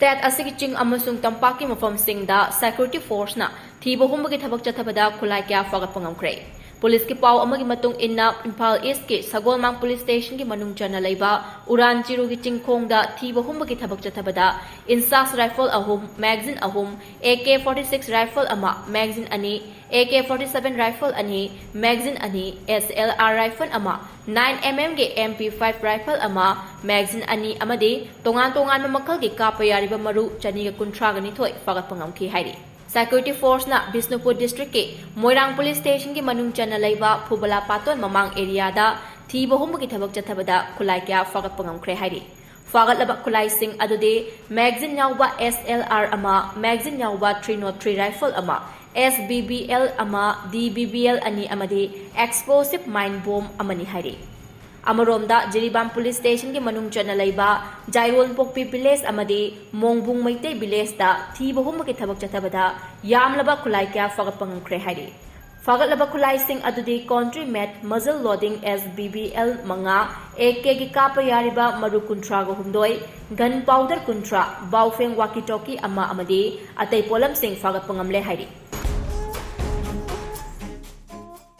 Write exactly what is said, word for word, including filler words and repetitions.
State ꯑꯁꯤꯒꯤ ꯆꯤꯡ ꯑꯃꯁꯨꯡ ꯇꯝꯄꯥꯛꯀꯤ ꯃꯐꯝꯁꯤꯡꯗ ꯁꯦꯀ꯭ꯌꯨꯔꯤꯇꯤ ꯐꯣꯔꯁꯅ ꯊꯤꯕ ꯍꯨꯝꯕꯒꯤ ꯊꯕꯛ ꯆꯠꯊꯕꯗ ꯈꯨꯠꯂꯥꯏ ꯀꯌꯥ ꯐꯥꯒꯠꯄ ꯉꯝꯈ꯭ꯔꯦ꯫ ꯄꯨꯂꯤꯁꯀꯤ ꯄꯥꯎ ꯑꯃꯒꯤ ꯃꯇꯨꯡ ꯏꯟꯅ, ꯏꯝꯐꯥꯜ ꯏꯁꯀꯤ ꯁꯒꯣꯜꯃꯥꯡ ꯄꯨꯂꯤꯁ ꯁ꯭ꯇꯦꯁꯟꯒꯤ ꯃꯅꯨꯡ ꯆꯟꯅ ꯂꯩꯕ ꯎꯔꯥꯟ ꯆꯤꯔꯨꯒꯤ ꯆꯤꯡꯈꯣꯡꯗ ꯊꯤꯕ ꯍꯨꯝꯕꯒꯤ ꯊꯕꯛ ꯆꯠꯊꯕꯗ ꯏꯟꯁꯥꯁ ꯔꯥꯏꯐꯜ ꯑꯍꯨꯝ, ꯃꯦꯒꯖꯤꯟ ꯑꯍꯨꯝ, A K forty six rifle ꯑꯃ, ꯃꯦꯒꯖꯤꯟ ꯑꯅꯤ, A K forty seven rifle ꯑꯅꯤ, ꯃꯦꯒꯖꯤꯟ ꯑꯅꯤ, ꯑꯦꯁ ꯑꯦꯜ ꯑꯥꯔ ꯔꯥꯏꯐꯜ ꯑꯃ, ꯅꯥꯏꯟ ꯑꯦꯝ ꯑꯦꯝꯒꯤ ꯑꯦꯝ ꯄꯤ ꯐꯥꯏꯚ ꯔꯥꯏꯐꯜ ꯑꯃ, ꯃꯦꯒꯖꯤꯟ ꯑꯅꯤ ꯑꯃꯗꯤ ꯇꯣꯉꯥꯟ ꯇꯣꯉꯥꯟꯕ ꯃꯈꯜꯒꯤ ꯀꯥꯞꯄ ꯌꯥꯔꯤꯕ ꯃꯔꯨ ꯆꯅꯤꯒ ꯀꯨꯟꯊ꯭ꯔꯥꯒ ꯅꯤꯊꯣꯏ ꯐꯥꯒꯠꯄ ꯉꯝꯈꯤ ꯍꯥꯏꯔꯤ꯫ ꯁꯦꯀ꯭ꯌꯨꯔꯤꯇꯤ ꯐꯣꯔꯁꯅ ꯕꯤꯁꯅꯨꯄꯨꯔ ꯗꯤꯁꯇ꯭ꯔꯤꯛꯀꯤ ꯃꯣꯏꯔꯥꯡ ꯄꯨꯂꯤꯁ ꯁ꯭ꯇꯦꯁꯟꯒꯤ ꯃꯅꯨꯡ ꯆꯟꯅ ꯂꯩꯕ ꯐꯨꯕꯂꯥ ꯄꯥꯇꯣꯟ ꯃꯃꯥꯡ ꯑꯦꯔꯤꯌꯥꯗ ꯊꯤꯕ ꯍꯨꯝꯕꯒꯤ ꯊꯕꯛ ꯆꯠꯊꯕꯗ ꯈꯨꯠꯂꯥꯏ ꯀꯌꯥ ꯐꯥꯒꯠꯄ ꯉꯝꯈ꯭ꯔꯦ ꯍꯥꯏꯔꯤ꯫ ꯐꯥꯒꯠꯂꯕ ꯈꯨꯠꯂꯥꯏꯁꯤꯡ ꯑꯗꯨꯗꯤ ꯃꯦꯒꯖꯤꯟ ꯌꯥꯎꯕ ꯑꯦꯁ ꯑꯦꯜ ꯑꯥꯔ ꯑꯃ, ꯃꯦꯒꯖꯤꯟ ꯌꯥꯎꯕ ꯊ꯭ꯔꯤ ꯅꯣꯠ ꯊ꯭ꯔꯤ ꯔꯥꯏꯐꯜ ꯑꯃ, ꯑꯦꯁ ꯕꯤ ꯕꯤ ꯑꯦꯜ ꯑꯃ, ꯗꯤ ꯕꯤ ꯕꯤ ꯑꯦꯜ ꯑꯅꯤ ꯑꯃꯗꯤ ꯑꯦꯛꯁꯄ꯭ꯂꯣꯁꯤꯚ ꯃꯥꯏꯟ ꯕꯣꯝ ꯑꯃꯅꯤ ꯍꯥꯏꯔꯤ꯫ ꯑꯃꯔꯣꯝꯗ, ꯖꯤꯔꯤꯕꯥꯝ ꯄꯨꯂꯤꯁ ꯁ꯭ꯇꯦꯁꯟꯒꯤ ꯃꯅꯨꯡ ꯆꯟꯅ ꯂꯩꯕ ꯖꯥꯏꯔꯣꯟꯄꯣꯛꯄꯤ ꯚꯤꯂꯦꯖ ꯑꯃꯗꯤ ꯃꯣꯡꯕꯨꯡ ꯃꯩꯇꯩ ꯚꯤꯂꯦꯖꯇ ꯊꯤꯕ ꯍꯨꯝꯕꯒꯤ ꯊꯕꯛ ꯆꯠꯊꯕꯗ ꯌꯥꯝꯂꯕ ꯈꯨꯠꯂꯥꯏ ꯀꯌꯥ ꯐꯥꯒꯠꯄ ꯉꯝꯈ꯭ꯔꯦ ꯍꯥꯏꯔꯤ꯫ ꯐꯥꯒꯠꯂꯕ ꯈꯨꯠꯂꯥꯏꯁꯤꯡ ꯑꯗꯨꯗꯤ ꯀꯣꯟꯇ꯭ꯔꯤ ꯃꯦꯠ ꯃꯖꯜ ꯂꯣꯗꯤꯡ ꯑꯦꯁ ꯕꯤ ꯕꯤ ꯑꯦꯜ ꯃꯉꯥ, ꯑꯦ ꯀꯦꯒꯤ ꯀꯥꯞꯄ ꯌꯥꯔꯤꯕ ꯃꯔꯨ ꯀꯨꯟꯊ꯭ꯔꯥꯒ ꯍꯨꯝꯗꯣꯏ, ꯒꯟ ꯄꯥꯎꯗꯔ ꯀꯨꯟꯊ꯭ꯔꯥ, ꯕꯥꯎꯐꯦꯡ ꯋꯥꯀꯤ ꯇꯣꯀꯤ ꯑꯃ ꯑꯃꯗꯤ ꯑꯇꯩ ꯄꯣꯠꯂꯝꯁꯤꯡ ꯐꯥꯒꯠꯄ ꯉꯝꯂꯦ ꯍꯥꯏꯔꯤ꯫